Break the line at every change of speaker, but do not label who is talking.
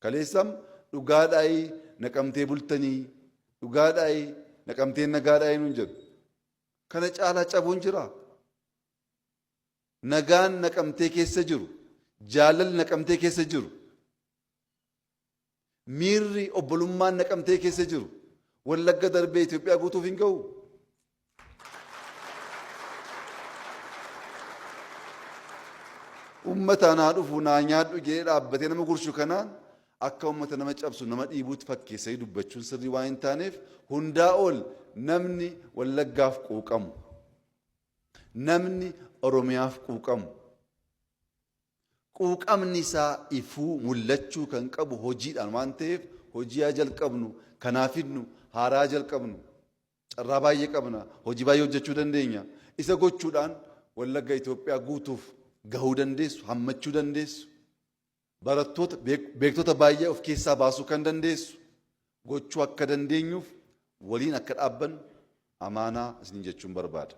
Kaleessam dhugaadhaayi Naqamtee bultanii, dhugaadhaayi Naqamteen nagaadhaayi nuun jedhu. Kana caalaa cabuun jiraa? Nagaan Naqamtee keessa jiru, jaalalli Naqamtee keessa jiru, miirri obbolummaan Naqamtee keessa jiru Wallagga darbee Itoophiyaa guutuuf hin ga'u. Ummata naa dhufu naa nyaadhu jedhee dhaabbatee nama gurshu kanaan akka ummata nama cabsu nama dhiibuutti fakkeessanii dubbachuun sirrii waan hin taaneef, hundaa ol namni Wallaggaaf quuqamu, namni Oromiyaaf quuqamu, quuqamni isaa ifuu mul'achuu kan qabu hojiidhaan waan ta'eef, hojii haa jalqabnu, kanaa fidnu, haaraa jalqabnu. Carraa baay'ee qabna, hojii baay'ee hojjechuu dandeenya. Isa gochuudhaan Wallagga Itoophiyaa guutuuf gahuu dandeessu, hammachuu dandeessu. Barattoota, beektota baay'ee of keessaa baasuu kan dandeessu gochuu akka dandeenyuuf waliin akka dhaabbannu amaanaa isiniin jechuun barbaada.